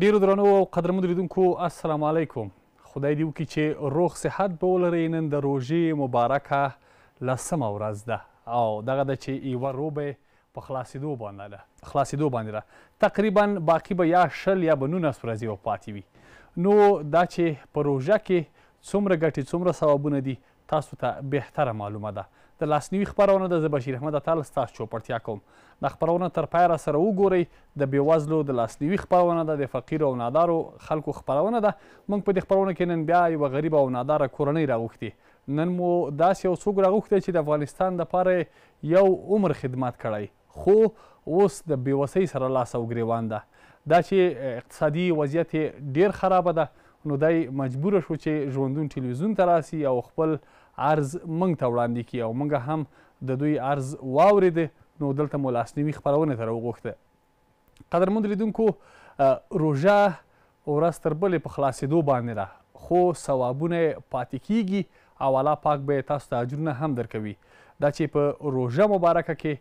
ډیرو درنو او قدرمنو لیدونکو، السلام علیکم. خدای دې وکړي چې روغ صحت به ولرئ. نن د روژې مبارکه لسمه ورځ ده او دغه ده چې یوه روبه په خلاصېدو باندې ده. تقریبا باقي به یا 20 یا به 19 ورځې به پاتې وي. نو دا چې په روژه کې څومره ګټې، څومره ثوابونه دي، تاسو ته بهتره معلومه ده. د لاسنیوي خپرونه ده. زه بشیر احمد اتل ستاسو چوپړتیا کوم. دا خپرونه تر پایه را سره وګورئ. د بېوزلو د لاسنیوي خپرونه ده، د فقیرو او نادارو خلکو خپرونه ده. موږ په دې خپرونه کې نن بیا یوه غریبه او ناداره کورنۍ راغوښتې. نن مو داسې یو څوک راغوښتی چې د افغانستان دپاره یو عمر خدمت کړی، خو اوس د بېوسۍ سره لاس او ګریوان ده. دا چې اقتصادي وضعیت یې ډېر خرابه ده، نو دی مجبوره شو چې ژوندون ټلویزیون ته راسي او خپل عرض موږ ته وړاندې کړي، او موږ هم د دوی عرض واورېده. نو دلته مو لاسنیوي خپرونې ته راوغوښته. قدرمند لیدونکو، روژه ورځ تر بلې په خلاصېدو باندې ده، خو ثوابونه یې پاتې کیږي او الله پاک به یې تاسو ته اجرونه هم درکوي. دا چې په روژه مبارکه کې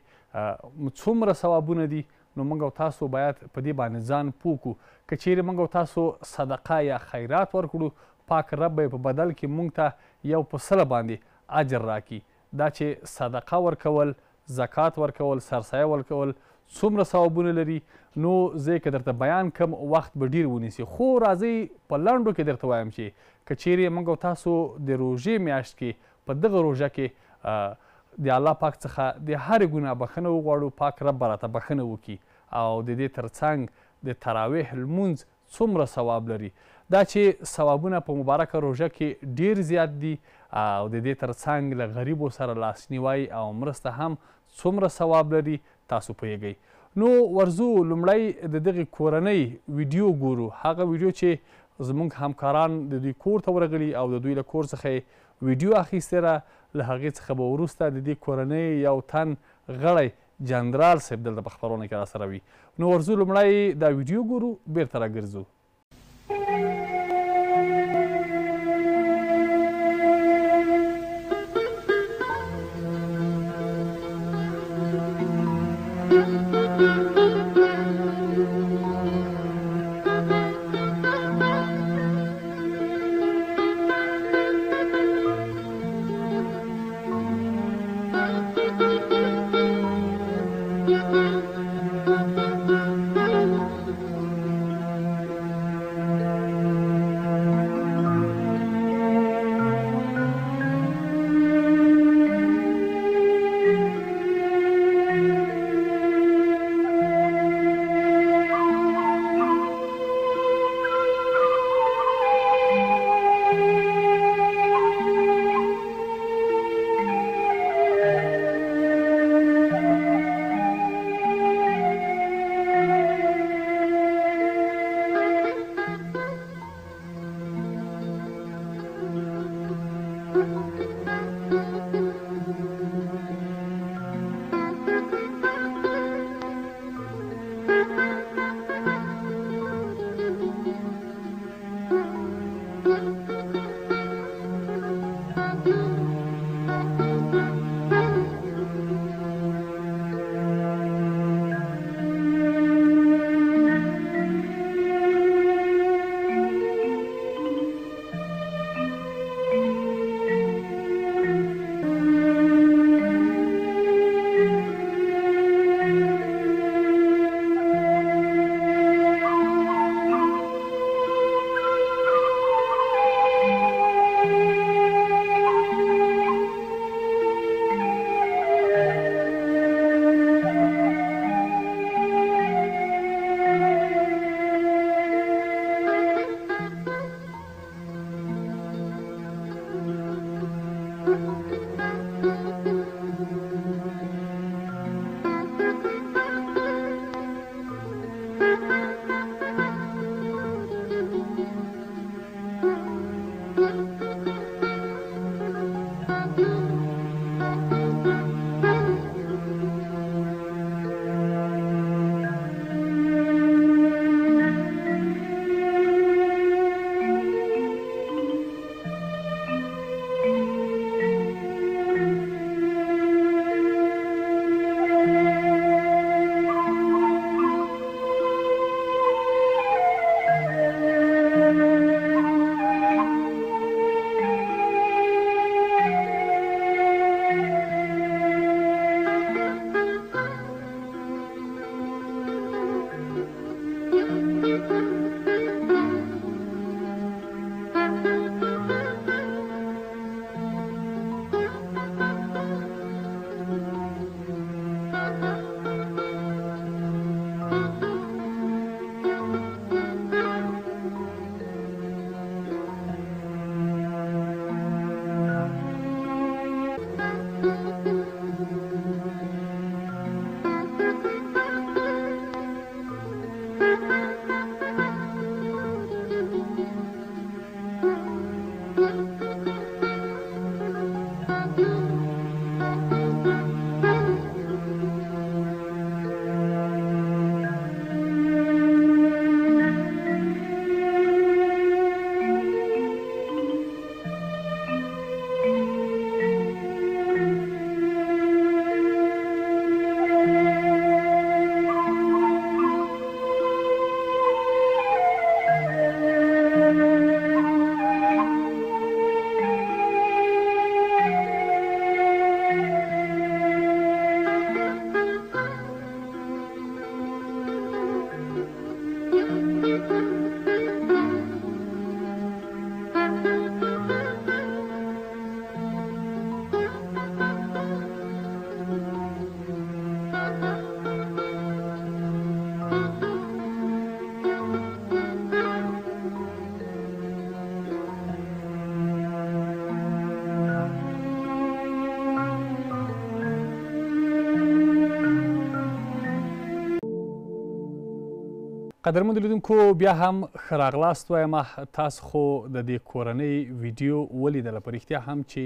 څومره ثوابونه دي، نو موږ او تاسو باید په دې باندې ځان پوه کړو. که چیرې موږ او تاسو صدقه یا خیرات ورکړو، پاک رب به یې په بدل کې موږ ته 1 په 100 باندې اجر راکړي. دا چې صدقه ورکول، زکات ورکول، سرسایه ورکول څومره ثوابونه لري، نو زه یې که درته بیان کړم وخت به ډېر ونیسي. خو راځئ په لنډو کې درته وایم چې که چیرې موږ او تاسو د روژې میاشت کې په دغه روژه کې د الله پاک څخه د هرې ګناه بخښنه وغواړو، پاک رب به راته بخښنه وکړي. او د دې ترڅنګ د تراویح لمونځ څومره ثواب لري، دا چې ثوابونه په مبارکه روژه کې ډېر زیات دي، او د دې ترڅنګ له غریبو سره لاسنیوی او مرسته هم څومره ثواب لري، تاسو پوهېږئ. نو ورځو لومړی د دغې کورنۍ ویډیو ګورو، هغه ویډیو چې زموږ همکاران د دوی کور ته ورغلي او د دوی له کور څخه یې ویډیو اخیستې ده. له هغې څخه به وروسته د دې کورنۍ یو تن غړی جنرال صاحب دلته په خپرونه کې راسره وي. نو ورځو لومړی دا ویډیو ګورو، بیرته راګرځو. قدرمن لیدونکو، بیا هم ښه راغلاست وایم. تاسو خو د دې کورنۍ ویډیو ولیدله. په رښتیا هم چې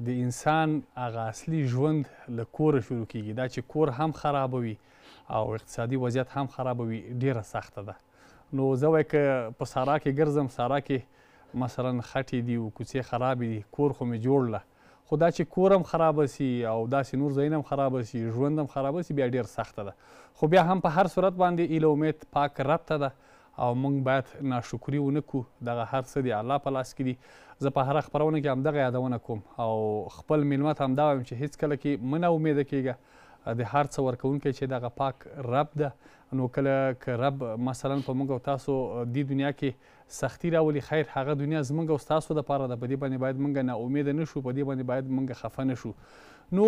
د انسان هغه اصلي ژوند له کوره شروع کیږي. دا چې کور هم خرابوي او اقتصادي وضعیت هم خرابوي، ډیره سخته ده. نو زه وای که په سارا کې ګرځم، سارا کې مثلا خټې دي او کوڅې خرابې دي، کور خو مې جوړ له، خو دا چې کور هم خرابه سي او داسې نور ځایونه هم خرابه سي، ژوند هم خرابه سي، بیا ډیر سخته ده. خو بیا هم په هر صورت باندې ایله امید پاک رب ته ده او موږ باید ناشکري ونه کړو. دغه هر څه د الله په لاس کې دي. زه په هره خپرونه کې همدغه یادونه کوم او خپل میلمه ته همدا وایم چې هیڅکله کې مه ناامیده کېږه. د هر څه ورکوونکی چې دغه پاک رب ده. نو کله که رب مثلا په موږ او تاسو دې دنیا کې سختی راولي، خیر، هغه دنیا زموږ او ستاسو دپاره ده. په دې باندې باید موږ ناامیده نه شو، په دې باندې باید موږ خفه نه شو. نو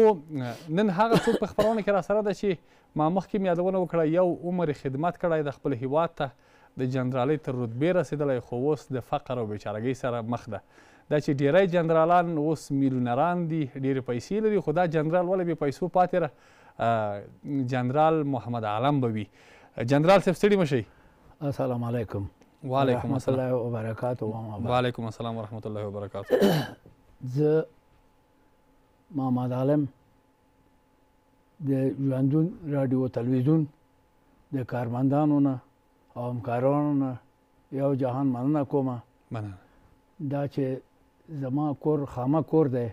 نن هغه څوک په خپرونه کې راسره ده چې ما مخکې مې یادونه وکړه، یو عمر خدمت کړی د خپل هیواد ته، د جنرالۍ تر رتبې رسېدلی، خو اوس د فقر او بیچارګۍ سره مخ ده. دا چې ډیری جنرالان اوس میلیونران دي، ډېرې پیسې لري، خو دا جنرال ولې بې پیسو پاتې ده؟ جنرال محمد عالم به وي. جنرال صاحب، ستړي مه شئ. السلام علیکم. وعلیکم السلام الله وبرکاته. وعلیکم السلام ورحمت الله وبرکاته. زه محمد عالم د ژوندون رادیو تلویزیون د کارمندانو نه او همکارانو نه یو جهان مننه کوم. مننه. دا چې زما کور خامه کور دی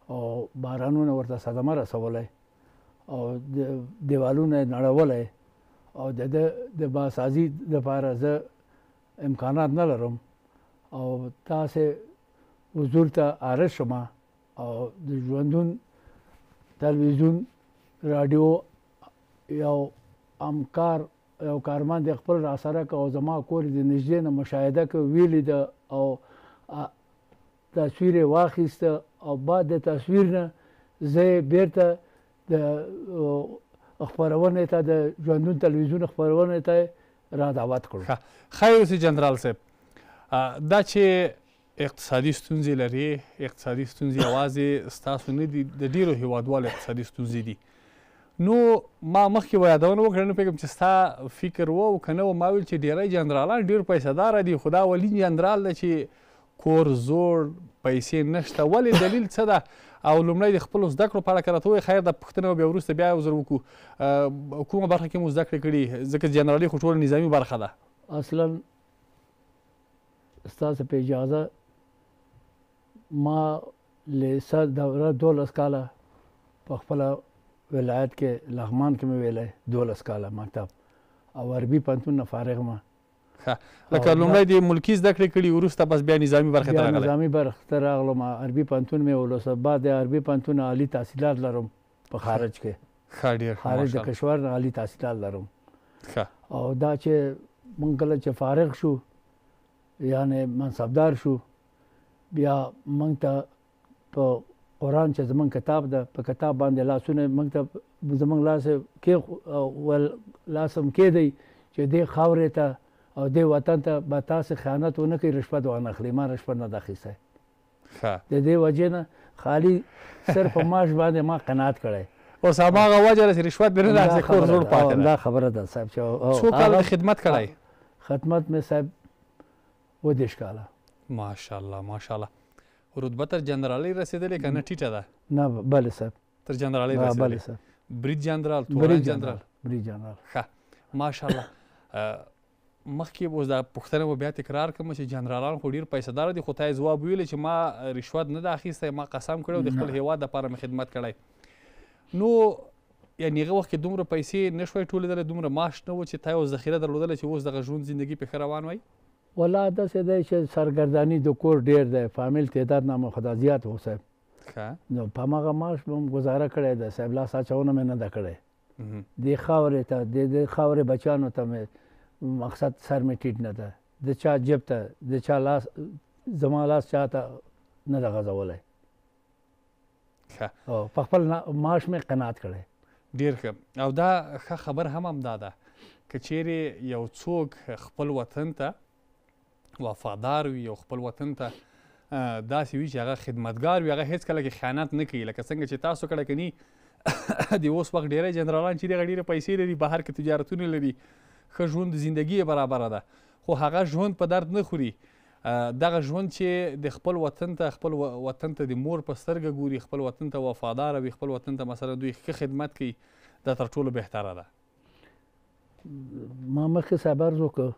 او بارانونه ورته صدمه رسولی او دیوالونه یې نړولی او د ده د بازسازي دپاره زه امکانات نه لرم او تاسې حضور ته عارض شوم او د ژوندون تلویزیون رادیو یو همکار، یو کارمند یې خپل راسره که او زما کور یې د نږدې نه مشاهده که، ویې لیده او تصویر یې واخیسته او بعد د تصویر نه زه یې بیرته د خپرونې ته، د ژوندون تلویزیون خپرونې ته را دعوت کړو. ښه، خیر اوسې جنرال صاحب. دا چې اقتصادي ستونزې لري، اقتصادي ستونزې یوازې ستاسو نه دي، د ډېرو هیوادوالو اقتصادي ستونزې دي. نو ما مخکې به یادونه وکړه، نه پوهېږم چې ستا فکر و او که نه و، ما ویل چې ډېری جنرالان ډېر پیسهداره دي، خو دا ولي جنرال ده چې کور زوړ، پیسې نشته، ولې؟ دلیل څه ده؟ او لومړی د خپلو زده کړو په اړه که راته ووایې، خیر، دا پوښتنه به بیا وروسته بیا یو ځل وکړو. کومه برخه کې مو زده کړې کړي؟ ځکه جنرالي خو ټوله نظامي برخه ده. اصلا ستاسو په اجازه ما لیسه دوره 12 کاله په خپله ولایت کې لغمان کې مې ویلی، 12 کاله مکتب او عربي پوهنتون نه فارغ ما. ښه، لکه لومړی د ملکي زده کړې کړي، وروسته بس بیا نظامي برخې ته بیا راغلی. نظامي برخې ته راغلم، عربي پوهنتون مې ولوسته، بعد د عربي پوهنتون عالي تحصیلات لرم په خارج کې. ښه، ډېر ښه، خارج د ماشاءالله. کشور نه عالي تحصیلات لرم. ښه. او دا چې موږ کله چې فارغ شو، یعنې منصبدار شو، بیا موږ ته په قرآن چې زموږ کتاب ده، په کتاب باندې لاسونه موږ ته زموږ لاس کې ول لاس هم کېدی چې دې خاورې ته او دې وطن ته به تاسې خیانت ونه کړئ، رشوت وانه خلئ. ما رشوت نه ده اخیستی. د دې وجې نه خالي صرف په معاش باندې ما قناعت کړی. اوس هماغه وجه ده چې رشوت مې نه ده اخیستی، کور زوړ پاتې ده. دا خبره ده صاحب چې څو کاله دې خدمت کړی؟ خدمت مې صاحب 37 کاله. ماشاءالله، ماشاءالله. رتبه تر جنرالۍ رسېدلې که نه ټیټه ده؟ نه، بله صاحب. تر جنرالۍ رسېدلې. بله صاحب. برید جنرال، تورن برید جنرال. جنرال، برید جنرال. ښه، ماشاءالله. مخکې اوس دا پوښتنه به بیا تکرار کړم چې جنرالان خو ډېر پیسهدار دي، خو تا یې ځواب ویلی چې ما رشوت نه ده اخیستی، ما قسم کړی او د خپل هیواد دپاره مې خدمت کړی. نو یعنې هغه وخت کې دومره پیسې نه شوای ټولېدلی، دومره معاش نه و چې تا یو ذخیره درلودله چې اوس دغه ژوند زندګي پې ښه روان وای؟ والله داسې دی چې سرګرداني د کور ډېر دی، فامیل تعداد نه مو خدا زیات و صاحب. نو په هماغه معاش به مو ګزاره کړې ده صاحب، لاس اچونه مې نه ده کړې. دې خاورې ته، دې خاورې بچیانو ته مې مقصد سر مې ټیټ نه ده، د چا جیب ته، د چا لاس، زما لاس چا ته نه ده غځولی. او په خپل معاش مې قناعت کړی. ډېر ښه. او دا ښه خبر هم همدا ده که چیرې یو څوک خپل وطن ته وفادار وي او خپل وطن ته داسې وي چې هغه خدمتګار وي، هغه هېڅکله کې خیانت نه کوي. لکه څنګه چې تاسو کړی که نی، د اوس وخت ډېری جنرالان چې دغه ډېرې پیسې لري، بهر کې تجارتونه لري، ښه ژوند، زندګي یې برابره ده، خو هغه ژوند په درد نه خوري. دغه ژوند چې د خپل وطن ته، خپل وطن ته د مور په سترګه ګوري، خپل وطن ته وفادار وي، خپل وطن ته مثلا دوی ښه خدمت کوي، دا تر ټولو بهتره ده. ما مخکې صاحب عرض وکړ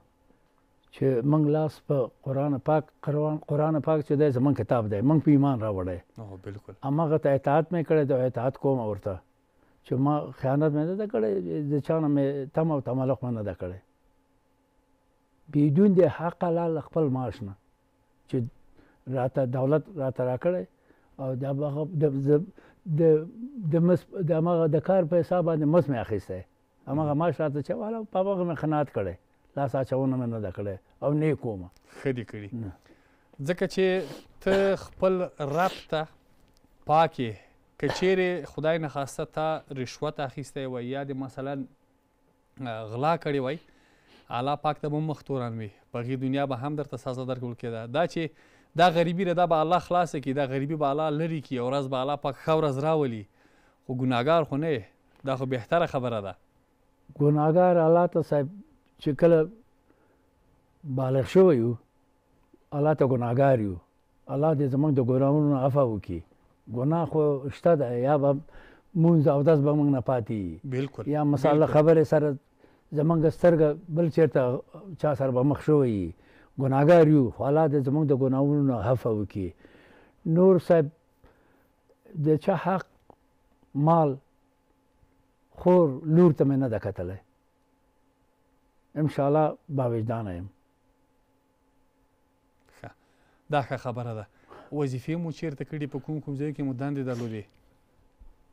چې موږ لاس په قرآن پاک، قرآن پاک چې دی زموږ کتاب دی، موږ په ایمان راوړی، بالکل هماغه ته اطاعت مې کړی دی، اطاعت کوم ورته چې ما خیانت مې نه ده کړی، د چا نه مې تم او تملق مې نه ده کړی، بدون د حق حلال خپل معاش نه چې راته دولت راته راکړی او د هماغه د کار په حساب باندې مزد مې اخیستی، هماغه معاش راته چې والا په هماغه مې قناعت کړی، لاس اچونه مې نه ده کړی او نه یې کومه. ښه دې کړي، ځکه چې ته خپل رب ته پاک یې. که چیرې خدای نخواسته تا رشوت اخیستی وای یا دې مثلا غلا کړې وای، الله پاک ته به مخ تورن وي، په هغې دنیا به هم درته سزا درکول کېده. دا چې دا غریبي ده، دا به الله خلاصه کړي، دا غریبي به الله لرې کړي، یو ورځ به الله پاک ښه ورځ راولي، خو ګناهګار خو نه یې، دا خو بهتره خبره ده. ګناهګار الله ته صاحب چې کله بالغ شوی یو، الله ته ګناهګار یو، الله دې زموږ د ګناهونو عفو وکړي. ګناه خو شته ده، یا به مونځ اودس به موږ نه پاتې وي، بالکل، یا مثلا خبرې سره زموږ سترګه بل چېرته چا سره به مخ شوی وي، ګناهګار یو، خو الله دې زموږ د ګناهونو نه عفو وکړي. نور صاحب د چا حق مال خور لور ته مې نه ده کتلی، انشاءالله با وجدانه یم. ښه، دا ښه خبره ده. وظیفې مو چېرته کړي، په کوم کوم ځای کې مو دندې درلودې؟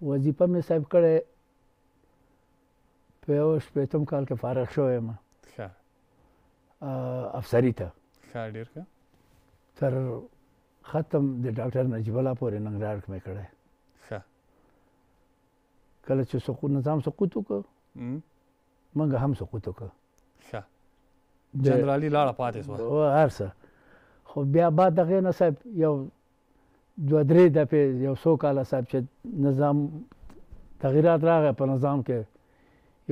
وظیفه مې صاحب کړې په 61 کال کې فارغ شوی یم. ښه. افسري ته. ښه، ډېر ښه. تر ختم د ډاکټر نجیب الله پورې ننګرهار کې مې کړی. ښه. کله چې نظام سقوط وکړ، موږ هم سقوط وکړ. ښه. جنرالي لاړه پاتې شوه. هر څه. خو بیا بعد دغې نه صاحب یو دوه درې دفعې یو څو کاله صاحب چې نظام تغییرات راغی په نظام کې،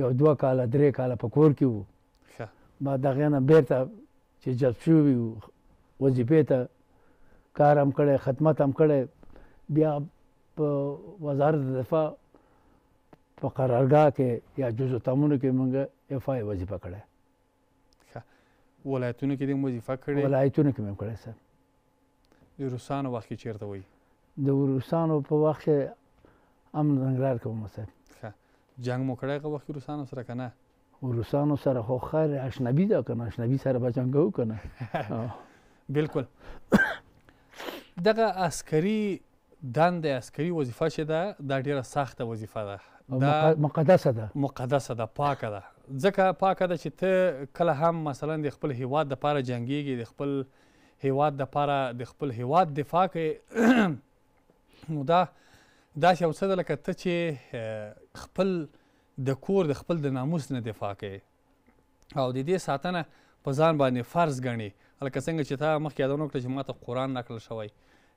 یو 2 کاله 3 کاله په کور کې وو. ښه. بعد دغې نه بېرته چې جذب شوي وو وظیفې ته، کار هم کړی، خدمت هم کړی، بیا په وزارت دفاع په قرارګاه کې یا جزو تمونو کې موږ اف آی وظیفه کړی. ښه. ولایتونو کې دې هم وظیفه کړې؟ ولایتونو کې مې هم کړی صاحب. د روسانو وخت کې چېرته وئ؟ د روسانو په وخت کې هم ننګرهار کې وم صاحب. ښه. جنګ مو کړی هغه وخت کې روسانو سره که نه؟ روسانو سره خو خیر اشنبي ده که نه، اشنبي سره به جنګ کوو که نه. بالکل. دغه عسکري دنده، عسکري وظیفه چې ده، دا ډېره سخته وظیفه ده، دا مقدسه ده، مقدسه ده، پاکه ده. ځکه پاکه ده چې ته کله هم مثلا د خپل هیواد دپاره جنګېږي، د خپل هیواد دپاره د خپل هیواد دفاع کوې، نو دا داسې یو څه ده لکه ته چې خپل د کور د خپل د ناموس نه دفاع کوې او د دې ساتنه په ځان باندې فرض ګڼې. لکه څنګه چې تا مخکې یادونه وکړه چې ما ته قرآن راکړل شوی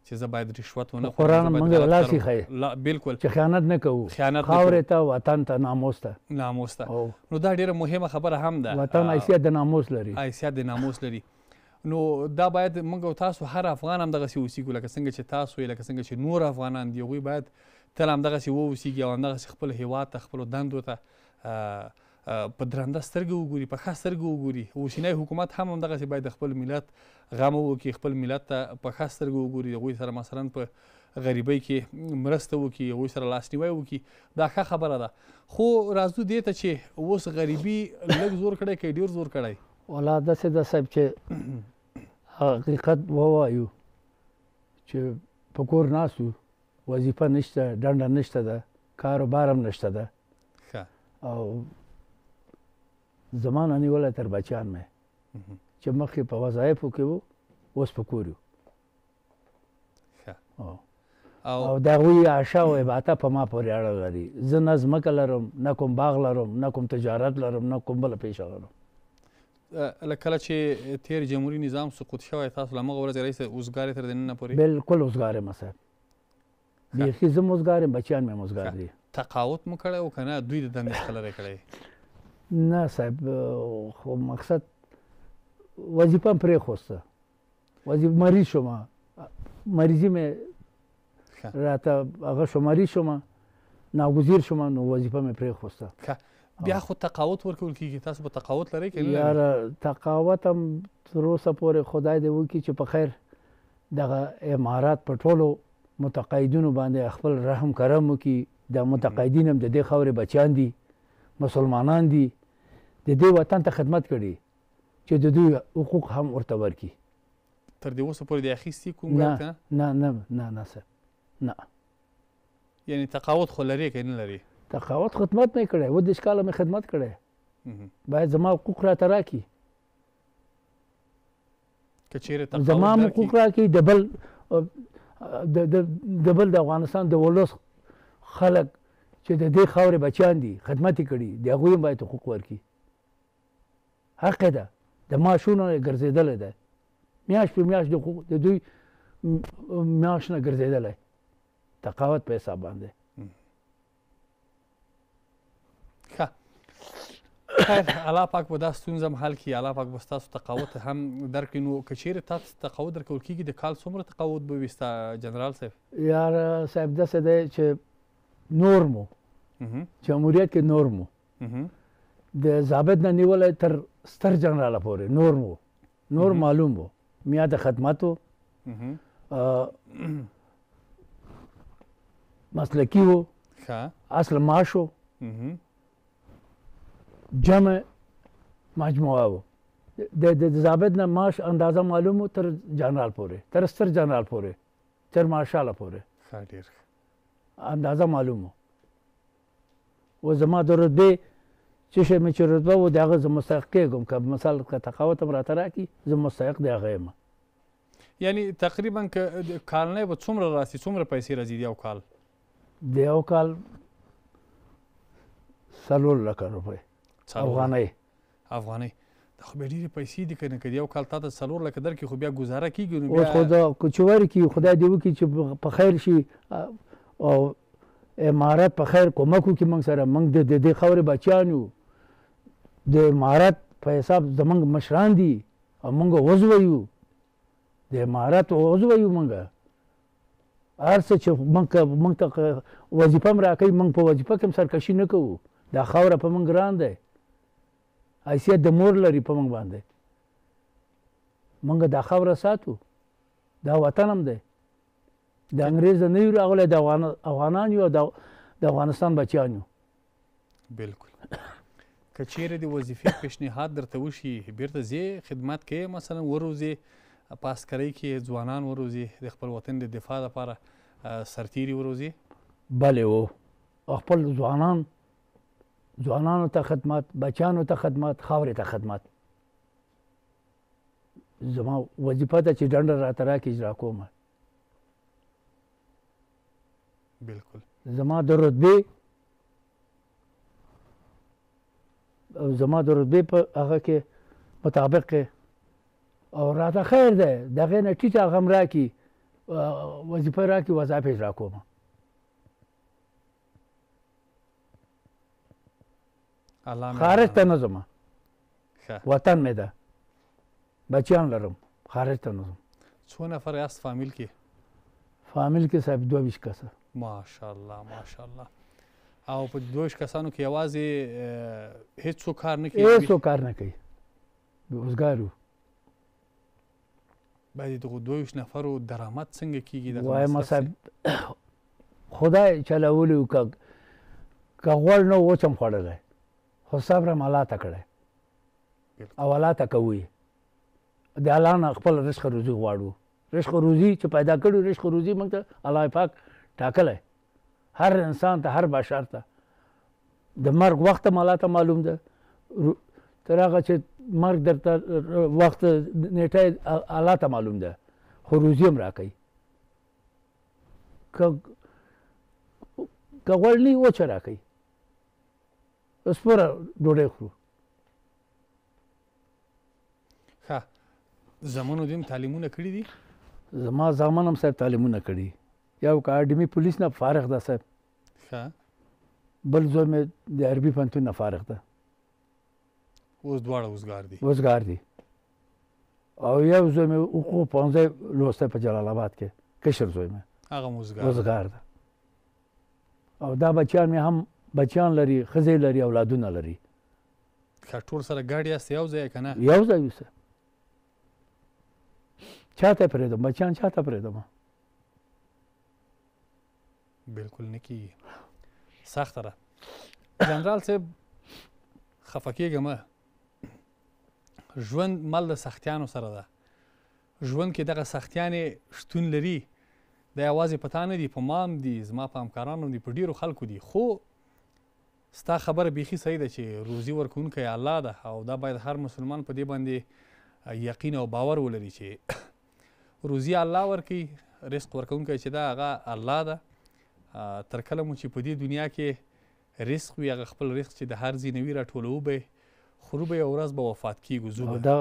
چې زه باید رشوت ونه خورم، قرآن موږ الله سیخی بالکل چې خیانت نه کوو، خیانت خاورې ته، وطن ته، ناموس ته، ناموس ته. نو دا ډېره مهمه خبره هم ده. وطن حیثیت د ناموس لري، حیثیت د ناموس لري. نو دا باید موږ او تاسو هر افغان هم دغسې اوسېږو، لکه څنګه چې تاسو یې، لکه څنګه چې نور افغانان دي، هغوی باید تل همدغسې واوسېږي او همدغسې خپل هیواد ته، خپلو دندو ته په درنده سترګه وګوري، په ښه سترګه وګوري. اوسنی حکومت هم همدغسې باید د خپل ملت غم وکړي، خپل ملت ته په ښه سترګه وګوري، هغوی سره مثلا په غریبۍ کې مرسته وکړي، هغوی سره لاسنیوی وکړي. دا ښه خبره ده. خو راځو دې ته چې اوس غریبي لږ زور کړی که ډېر زور کړی؟ ولا داسې ده صاحب چې حقیقت ووایو چې په کور ناست یو، وظیفه نشته، ډنډه نشته ده، کاروبار هم نشته ده. ښه. او زما نه نیولی تر بچیان مې چې مخکې په وظایفو کې وو، اوس په کور یو. ښه. او د هغوی عاشه او عباته په ما پورې اړه لري. زه نه ځمکه لرم، نه کوم باغ لرم، نه کوم تجارت لرم، نه کوم بله پیشه لرم. کله چې تېر جمهوري نظام سقوط شوی، تاسو له همغه ورځې راهیسې اوزګار یې تر د ننه پورې؟ بالکل اوزګار یم صاحب، بیخي زه هم اوزګار یم، بچیان مې هم اوزګار دي. تقاعد مو کړی و که نه دوی د دندې څخه لرې کړی؟ نه صاحب، خو مقصد وظیفه هم پرېښوسته، وظیفه مریض شوم، مریضي مې راته هغه شو، مریض شوم، ناګزیر شوم، نو وظیفه مې پرېښوسته. بیا خو تقاعد ورکول کېږي، تاسو به تقاعد لرئ که نه لرئ؟ یاره تقاعد هم تر اوسه پورې خدای دې وکړي چې په خیر دغه امارات په ټولو متقاعدینو باندې خپل رحم کرم وکړي. دا متقاعدین هم د دې خاورې بچیان دي، مسلمانان دي، د دې وطن ته خدمت کړي چې د دوی حقوق هم ورته ورکړي. تر دې اوسه پورې دې اخیستي کوم؟ نه نه نه نه نه صاحب، نه. یعنی تقاعد خو لرې که نه لرې؟ تقاعد خدمت مې کړی، 37 کاله مې خدمت کړی، باید زما حقوق راته راکړي. که چیرې تقاعد زما حقوق راکړي، د بل د بل د افغانستان د ولس خلک چې د دې خاورې بچیان دي، خدمت یې کړي، د هغوی هم باید حقوق ورکړي. حق یې ده، د معاشونو یې ګرځېدلی دی، میاشت په میاشت د دوی میاشت نه ګرځېدلی تقاعد په حساب باندې. ښه، خیر، الله پاک به دا ستونزه هم حل کړي، الله پاک به ستاسو تقاعد هم درکړي. نو که چیرې تاسو تقاعد درکول کېږي، د کال څومره تقاعد به وي ستا جنرال صاحب؟ یار صاحب، داسې دی چې نور مو جمهوریت کې نور مو د ضابط نه نیولی تر ستر جنراله پورې نور مو نور معلوم وو، میا د خدمت و، مسلکي وو، اصل معاش و، جمع مجموعه وو. د ضابط نه معاش اندازه معلوم و تر جنرال پورې، تر ستر جنرال پورې، تر مارشاله پورې اندازه معلوم و. و زما د رتبې چې شی مې چې رتبه و، د هغه زه مستحق کېږم، که مثال که تقاعد هم راته راکړي، زه مستحق د هغه یم. یعنی تقریبا که کالنۍ به څومره راسي، څومره پیسې راځي د یو کال؟ د یو کال 4 لکه روپۍ افغانۍ. افغانۍ دا خو بیا ډېرې پیسې دي که نه؟ که د یو کال تا ته 4 لکه درکړي، خو بیا ګزاره کېږي. نو اوس خو دا چې ورکړي، خدای دې وکړي چې په خیر شي او امارت په خیر کومک وکړي موږ سره. موږ د دې خاورې بچیان یو، د امارت په حساب زموږ مشران دي او موږ عضو یو، د امارت عضو یو. موږ هر څه چې موږ ته وظیفه هم راکوي، موږ په وظیفه کې هم سرکشي نه کوو. دا خاوره په موږ ګران دی، حیثیت د مور لري په موږ باندې. موږ دا خاوره ساتو، دا وطن هم دی، د انګرېز نه یو راغلی، د افغانان یو او د افغانستان بچیان یو. بالکل. که چیرې د وظیفې پیشنهاد درته وشي، بیرته ځې خدمت کوې، مثلا وروځې په عسکرۍ کې ځوانان وروځي د خپل وطن د دفاع لپاره سرتیري وروځي؟ بله و، خپل ځوانانو ته خدمت، بچیانو ته خدمت، خاورې ته خدمت. زما وظیفه ده چې ډنډه راته راکړي اجرا کوم. بالکل. زما د رتبې په هغه کې مطابق او راته خیر دی، د هغې نه ټیټه هغه هم راکړي، وظیفه راکړي، وظایف اجرا کوم. خارج ته نه ځم، وطن مې ده، بچیان لرم، خارج ته نه ځم. څو نفر یاست فامیل کې؟ فامیل کې صاحب 22 کسه. ماشاءالله ماشاءالله. او په 22 کسانو کې یوازې هیڅوک کار نه کوي؟ هیڅوک کار نه کوي، بېروزګار یو. باید دغو 22 نفرو درآمد څنګه کېږي؟ وایم صاحب خدای چلولی و، که غوړ نه و وچ هم خوړلی، خو صبر هم الله ته کړی او الله ته کوي. د الله نه خپل رزق روزي غواړو، رزق روزي چې پیدا کړو، رزق روزي موږ ته الله پاک ټاکلی، هر انسان ته، هر بشر ته. د مرګ وخت هم الله ته معلوم ده، تر هغه چې مرګ درته وخت نیټه الله ته معلوم ده، خو روزي هم راکوي. که غوړ نه وي وچه راکوي، اوس پوره ډوډۍ خورو. ښه، زامنو دې هم تعلیمونه کړي دي؟ زما زامن هم صاحب تعلیمونه کړي، یو که اډمي پولیس نه فارغ ده صاحب. ښه. بل زوی مې د عربي پوهنتون نه فارغ ده. اوس دواړه وزګار دي؟ وزګار دي. او یو زوی مې حقوق پوهنځی لوستی په جلال آباد کې، کشر زوی مې، هغه هم وزګار وزګار ده. او دا بچیان مې هم بچیان لري، ښځې لري، اولادونه لري. ښه، ټول سره ګډ یاست یو ځای که نه؟ یو ځای یو. چاته پرېږدم بچیان؟ چاته پرېږدم؟ بالکل نه کېږي، سخته ده. جنرال صاحب خفه کېږه مه، ژوند مل د سختیانو سره ده. ژوند کې دغه سختیانې شتون لري، دا یوازې په تا نه دي، په ما هم دي، زما په همکارانو هم دي، په ډېرو خلکو دي. خو ستا خبره بیخي صحیح ده چې روزي ورکوونکی الله ده، او دا باید هر مسلمان په دې باندې یقین او باور ولري چې روزي الله ورکوي، رزق ورکوونکی چې ده هغه الله ده. تر کله مو چې په دې دنیا کې رزق وي، هغه خپل رزق چې د هر ځای نه وي راټولوو به یې، خورو به یې، یوه ورځ به وفات کېږو، ځو به. دا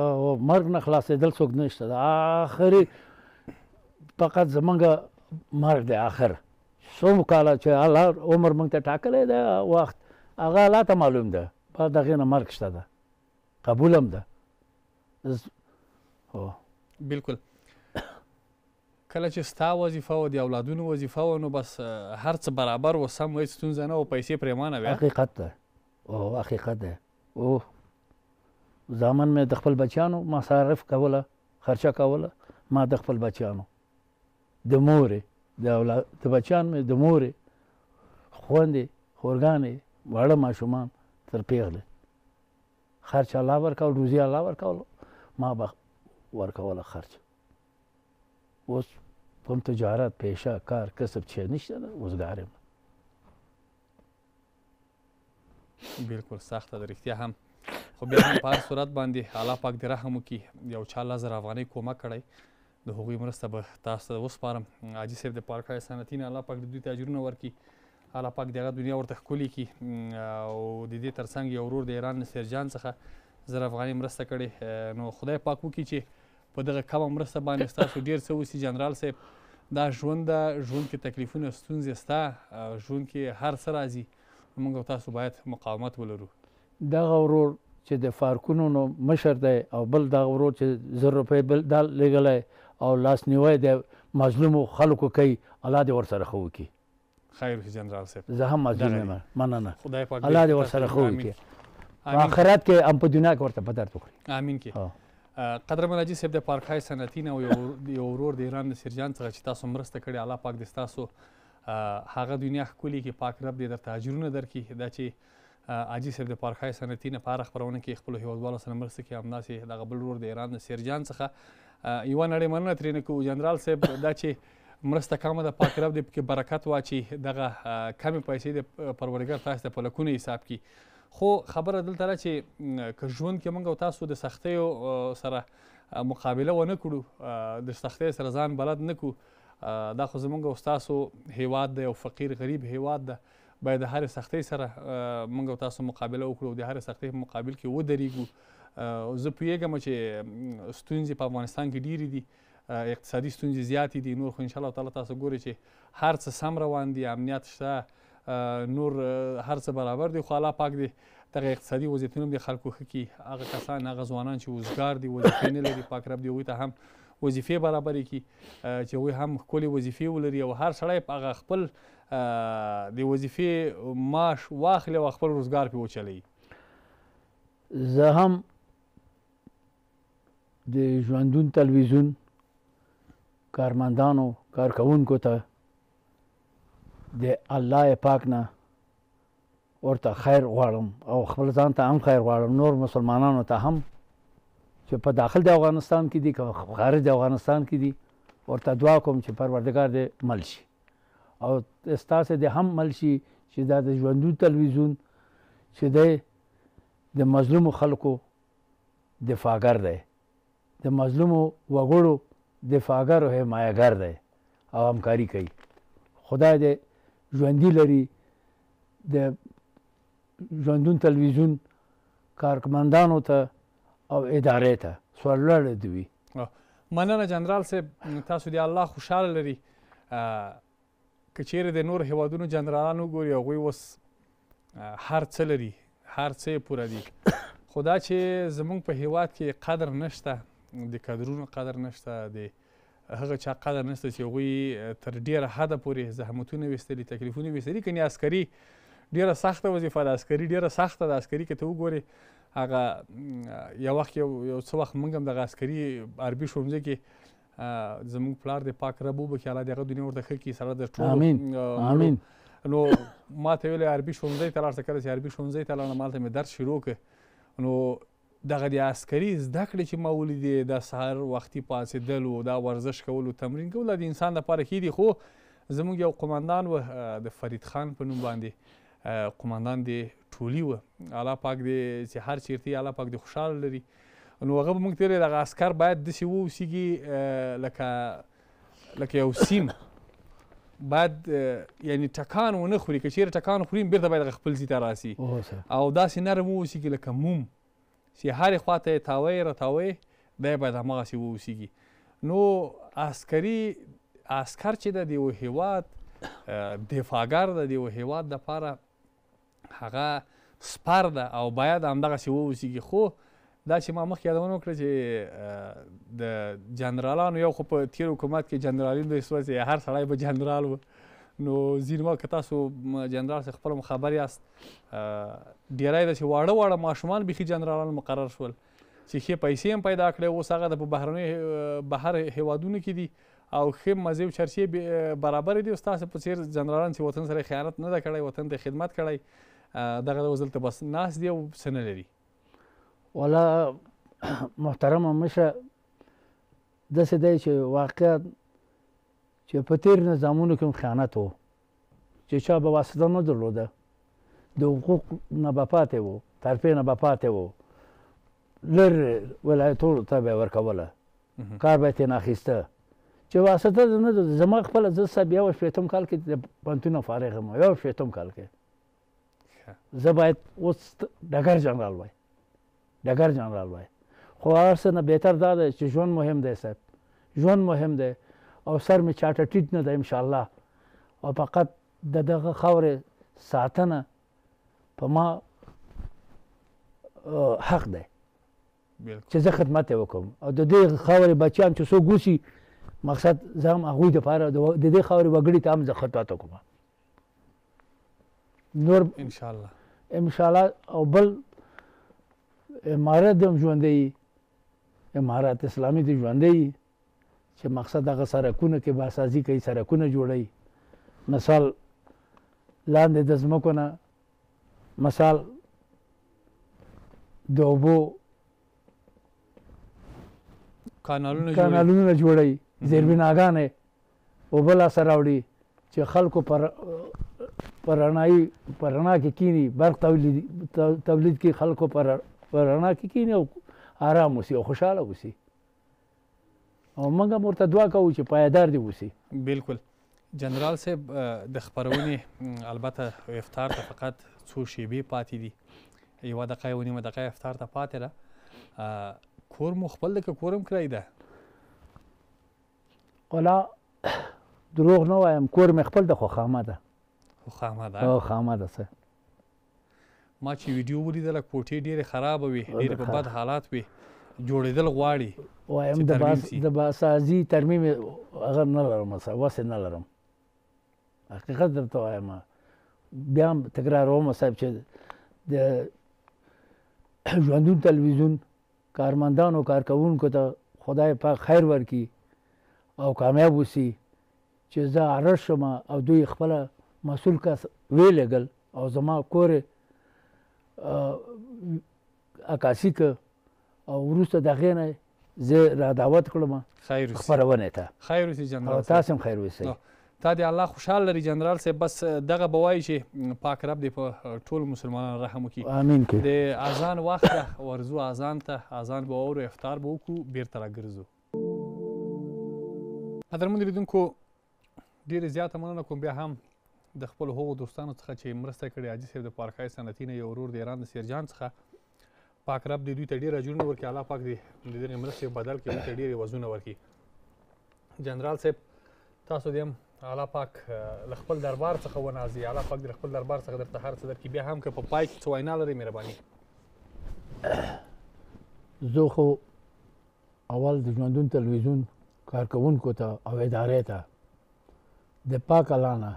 مرګ نه خلاصېدل څوک نشته، د آخري فقط زمونږ مرګ دی. آخر څو کاله چې الله عمر موږ ته ټاکلی دی وخت، هغه الله ته معلوم ده، بعد د هغې نه مرګ شته ده، قبول هم ده. هو بالکل. کله چې ستا وظیفه وه، د اولادونو وظیفه وه، نو بس هر څه برابر و، سم و، هېڅ ستونزه نه وه، پیسې پرېمانه وې. حقیقت ده، او حقیقت ده. او زامن مې د خپل بچیانو مصارف کوله، خرچه کوله، ما د خپل بچیانو د مورې د اولاد د بچیان مې د مورې خوندې خورګانې واړه ماشومان تر پیغلې خرچ الله ورکول، روزي الله ورکول، ما به ورکوله خرچ. اوس کوم تجارت، پیشه، کار، کسب چې نشته ده، وزګار یم. بالکل سخته ده رښتیا هم، خو بیا هم په هر صورت باندې الله پاک دې رحم وکړي. یو چا 10,000 افغانۍ کومک کړی، د هغوی مرسته به تاسو ته وسپارم. حاجي صاحب د پارک صنعتي نه الله پاک دې دوی ته اجرونه ورکړي، الله پاک دې هغه دنیا ورته ښکلې کړي. او د دې ترڅنګ یو ورور د ایران له سیرجان څخه 1000 افغانۍ مرسته کړې، نو خدای پاک وکړي چې په دغه کمه مرسته باندې ستاسو ډېر څه وسي. جنرال صاحب دا ژوند ده، ژوند کې تکلیفونه ستونزې سته، ژوند کې هر څه راځي، موږ او تاسو باید مقاومت ولرو. دغه ورور چې د فارکونو نو مشر دی، او بل دغه ورور چې 1000 روپۍ بل دا لېږلی او لاسنیوی د مظلومو خلکو کوي، الله دې ورسره ښه وکړي. خیر اوسې جنرال صاحب. زه هم مظلوم یم، مننه. خدای پاک الله دې ورسره ښه وکړي، په آخرت کې هم په دنیا کې ورته په درد وخوري. آمین کې. قدرمن حاجي صاحب د پارکهای صنعتي نه یو ورور د ایران د سیرجان څخه چې تاسو مرسته کړې، الله پاک دې ستاسو هغه دنیا ښکلې کړي، پاک رب دې درته اجرونه درکړي. دا چې حاجي صاحب د پارکهای صنعتي نه په هره خپرونه کې خپلو هېوادوالو سره مرسته کوي، همداسې دغه بل ورور د ایران د سیرجان څخه یوه نړۍ مننه ترې نه کوو. جنرال صاحب دا چې مرسته کمه ده، پاک رب دې پکې برکت واچي، دغه کمې پیسې دې پروردګار تاسو ته په لکونو حساب کړي. خو خبره دلته ده چې که ژوند کې موږ او تاسو د سختیو سره مقابله ونه کړو، د سختیو سره ځان بلد نه کړو، دا خو زموږ او ستاسو هیواد دی، یو فقیر غریب هیواد ده، باید د هرې سختۍ سره موږ او تاسو مقابله وکړو، د هرې سختۍ په مقابل کې ودرېږو. زه پوهېږم چې ستونزې په افغانستان کې ډېرې دي، اقتصادي ستونزې زیاتې دي، نور خو ان شاء الله تعالی تاسو ګورئ چې هر څه سم روان دي، امنیت شته، نور هر څه برابر دي، خو الله پاک دې دغه اقتصادي وضعیتونه هم د خلکو ښه کړي. هغه کسان، هغه ځوانان چې وزګار دي، وظیفې نه لري، پاک رب دې هغوی ته هم وظیفې برابرې کړي چې هغوی هم ښکلې وظیفې ولري، او هر سړی په هغه خپل د وظیفې معاش واخلي او خپل روزګار پرې وچلوي. زه هم د ژوندون تلویزیون کارمندانو کارکوونکو ته د الله پاک نه ورته خیر غواړم، او خپل ځان ته هم خیر غواړم، نور مسلمانانو ته هم چې په داخل د افغانستان کې دي که خارج د افغانستان کې دي، ورته دعا کوم چې پروردګار دې مل شي، او ستاسې دې هم مل شي چې دا د ژوندون تلویزیون چې دی د مظلومو خلکو دفاعګر دی، د مظلومو وګړو دفاعګر او حمایهګر دی او همکاري کوي. خدای دې ژوندي لري د ژوندون تلویزیون کارمندانو ته او ادارې ته سرلوړی دې وي. مننه جنرال صاحب، تاسو دې الله خوشحاله لري. که چیرې د نور هیوادونو جنرالان وګوري، هغوی اوس هر څه لري، هر څه یې پوره دي، خو دا چې زمونږ په هیواد کې قدر نشته، د کدرونو قدر نشته، د هغه چا قدر نشته چې هغوی تر ډیره حده پورې زحمتونه ویستلي، تکلیفونه ویستلي. کنې عسکري ډیره سخته وظیفه ده، عسکري ډیره سخته ده. عسکري که ته وګورې هغه یو وخت یو څه وخت موږ هم دغه عسکري عربي ښوونځي کې زموږ پلار د پاک رب وبخښي، الله دې هغه دنیا ورته ښه کړي، سره د ټولو آمین آمین. نو ما ته ویل عربي ښوونځي ته لاړ شه. کله چې عربي ښوونځي ته لاړم هلته مې درس شروع کړ. نو دغه د عسکري زده کړې چې ما ولیدې، دا سهار وختي پاڅېدل و، دا ورزش کول و، تمرین کول، دا د انسان لپاره ښې دي. خو زموږ یو قومندان و د فرید خان په نوم باندې، قومندان د ټولي و، الله پاک دې چې هر چېرته یې الله پاک دې خوشحاله لري. نو هغه به موږ ته ویل دغه عسکر باید داسې واوسېږي لکه یو سیم، باید یعنی ټکان ونه خوري، که چېرې ټکان خوري بېرته باید هغه خپل ځای ته راسي، او داسې نرم واوسېږي لکه موم چې هرې خوا ته یې تاوی راتاوی، دی باید هماغسې واوسېږي. نو عسکري عسکر چې ده د یو هیواد دفاعګر ده، د یو هیواد دپاره هغه سپر ده او باید همدغسې واوسېږي. خو دا چې ما مخکې یادونه وکړه چې د جنرالانو یو خو په تېر حکومت کې جنرالین دوی سوه چې هر سړی به جنرال و. نو ځینې وخت که تاسو جنرال څخه خپله خبر یاست، ډېری داسې واړه واړه ماشومان بیخي جنرالان مقرر شول چې ښې پیسې هم پیدا کړې. اوس هغه د په بهرنیو بهر هیوادونو کې دي او ښې مزې او چرچې برابرې دي. او ستاسو په څېر جنرالان چې وطن سره خیانت نه ده کړی، وطن ته خدمت کړی، دغه اوس دلته بس ناست دي او څه نه لري. والا محترمه مشره، داسې دی چې واقعا چې په تېر نظامونو کې هم خیانت و، چې چا به واسطه نه درلوده، د حقوق نه به پاتې و، ترفیع نه به پاتې و، لرې ولایتونو ته به یې ورکوله، کار به یې ترېنه اخیسته، چې واسطه نه درلوده. زما خپله زه صاحب 61 کال کې د پوهنتون نه فارغ یم، 61 کال کې زه باید اوس ډګر جنرال وای، ډګر جنرال وای. خو هر څه نه بهتر دا دی چې ژوند مهم دی صاحب، ژوند مهم دی، او سر مې چاته ټیټ نه دی انشاءالله، او فقط د دغه خاورې ساتنه په ما حق دی چې زه خدمت یې وکړم، او د دې خاورې بچیان چې څوک اوسي، مقصد زه هم هغوی دپاره د دې خاورې وګړي ته هم زه خدمت وکړم نور انشاءالله انشاءالله. او بل امارت دې هم ژوندی، امارت اسلامي دې ژوندی، چې مقصد هغه سرکونه کې باسازي کوي، سرکونه جوړوي، مثال لاندې د ځمکو نه، مثال د اوبو کانالونه جوړوي، زیربناګانې اوبه لاسه راوړي چې خلکو پر رڼا کې کینی، برق تولید کې خلکو پر رڼا کې کینی او آرام اوسي او خوشحاله اوسي، او موږ هم ورته دعا کوو چې پایدار دې اوسي. بالکل جنرال صاحب، د خپرونې البته افطار ته فقط څو شیبې پاتې دي، یوه دقیقه یوه نیمه دقیقه افطار ته پاتې ده. کور مو خپل دی که کور هم کرایي ده؟ ولا دروغ نه وایم، کور مې خپل ده، خو خامه ده. خو خامه ده؟ خامه ده صاحب. ما چې ویډیو ولیدله کوټې ډېرې خرابه وې، ډېرې په بد حالات وې، جوړېدل غواړي. وایم د باسازي ترمیم هغه نه لرم، وسې نه لرم، حقیقت درته وایم. بیا هم تکراروم صاحب چې د ژوندون تلویزیون کارمندانو کارکوونکو ته خدای پاک خیر ورکړي او کامیاب اوسي، چې زه عرض شوم او دوی خپله مسؤل کس ویلېږل او زما کور عکاسي که، او وروسته د هغې نه زه را دعوت کړم خپرونې ته. خیر اوسي جنرال صاحب، تاسو هم خیر اوسئ. تا دې الله خوشحال لري جنرال صاحب. بس دغه به وایي چې پاک رب دې په ټولو مسلمانانو رحم وکړي. آمین. کې د اذان وخت ده، ورځو اذان ته، اذان به واورو، افطار به وکړو، بېرته راګرځو. قدرمن لیدونکو، ډېره زیاته مننه کوم بیا هم د خپلو هغو دوستانو څخه چې مرسته کړې. حاجي صاحب د پارکای صنعتي نه، یو ورور د ایران د سیرجان څخه، پاک رب دې دوی ته ډېر اجرونه ورکړي، الله پاک دې د دغې مرستې په بدل کې دوی ته ډېر عوضونه ورکړي. جنرال صاحب، تاسو دې هم الله پاک له خپل دربار څخه ونازي، الله پاک دې له خپل دربار څخه درته هر څه درکړي. بیا هم که په پای کې څه وینا لرئ مهرباني. زه خو اول د ژوندون تلویزیون کارکوونکو ته او ادارې ته د پاک الله نه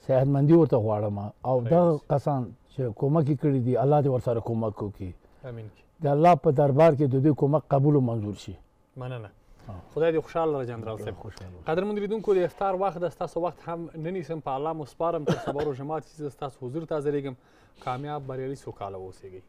صحتمندي ورته غواړم او دغه کسان چې کومک یې کړي دي، الله دې ورسره کومک وکړي. امین. د الله په دربار کې د دوی کومک قبول او منظور شي. مننه، خدای دې خوشحاله لره جنرال صاحب. قدرمن لیدونکو، د افطار وخت ده، ستاسو وخت هم نه نیسم، په الله مو سپارم. تر سبا روژه ماتي چې زه ستاسو حضور ته حاضرېږم، کامیاب، بریالي، سوکاله اوسېږئ.